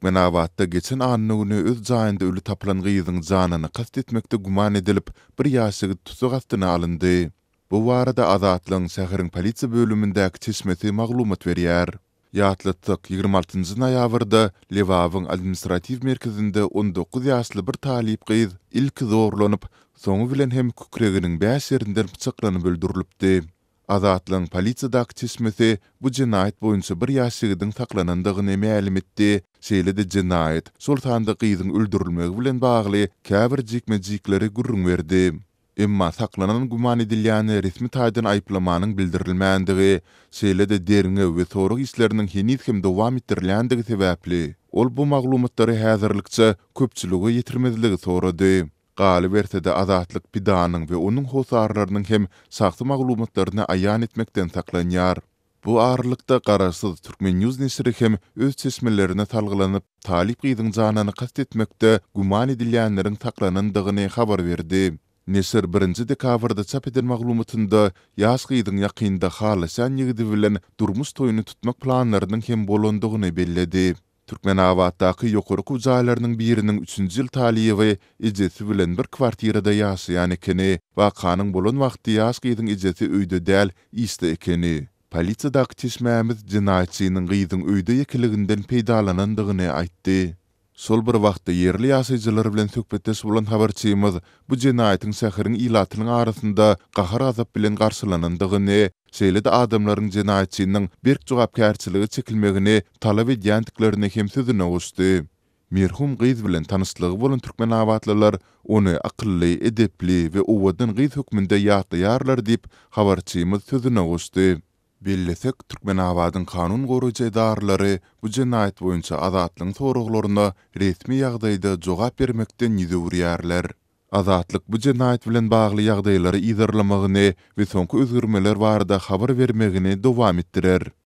Türkmenabatda geçen anna güni öz jaýynda öli tapylan gyzyň janyna kast etmekde güman edilip, bir ýaş ýigit tussag astyna alyndy. Bu barada Azatlygyň şäheriň polisiýa bölümindäki çeşmesi maglumat berýär. Ýatlatsak, 26 nji noýabrda Lebabyň administratiw merkezinde 19 ýaşly bir talyp gyz ilki zorlanyp, soňy bilen hem kükreginiň bäş ýerinden pyçaklanyp öldürilipdi. Azatlygyň polisiýadaky çeşmesi bu jenaýat boýunça bir ýaş ýigidiň saklanandygyny mälim etdi, şeýle-de jenaýat, şol sanda gyzyň öldürilmegi bilen bagly käbir jikme-jikleri gürrüň berdi. Emma saklanan güman edilýäne resmi taýdan aýyplamanyň bildirilmändigi, şeýle-de derňew we sorag işleriniň heniz hem dowam etdirilýändigi sebäpli, ol bu maglumatlary häzirlikçe köpçülige ýetirmezligi sorady. Galyberse-de, Azatlyk pidanyň we onuň hossarlarynyň hem şahsy maglumatlaryny aýan etmekden saklanýar. Bu aralykda, garaşsyz Turkmen. News neşiri hem öz çeşmelerine salgylanyp, talyp gyzyň janyna kast etmekde güman edilýänleriň saklanandygyny habar berdi. Neşir birinji dekabrda çap eden maglumatynda ýaş gyzyň ýakynda halaşýan ýigidi bilen durmuş toýuny tutmak planlarynyň hem bolandygyny belledi. Türkmenabatdaky ýokary okuw jaýlarynyň biriniň üçünji ýyl talyby ejesi bilen bir kwartirada ýaşaýan ekeni. Wakanyň bolan wagty ýaş gyzyň ejesi öýde däl, işde ekeni. Polisiýadaky çeşmämiz jenaýatçynyň gyzyň öýde ýekeliginden peýdalanandygyny aýtdy. Şol bir wagtda ýerli ýaşaýjylar bilen söhbetdeş bolan habarçymyz bu jenaýatyň şäheriň ilatynyň arasynda gahar-gazap bilen garşylanandygyny, şeýle-de adamlaryň jenaýatçynyň berk jogapkärçilige çekilmegini talap edýändiklerini hem sözüne goşdy. Merhum gyz bilen tanyşlygy bolan türkmenabatlylar ony akylly, edepli we owadan gyz hökmünde ýatlaýarlar diýip, habarçymyz sözüne goşdy. Bellesek, Türkmenabadyň kanun goraýjy edaralary bu jenaýat boýunça Azatlygyň soraglaryna resmi ýagdaýda jogap bermekden ýüz öwürýärler. Azatlyk bu jenaýat bilen bagly ýagdaýlary yzarlamagyny we soňky özgermeler barada habar bermegini dowam etdirer.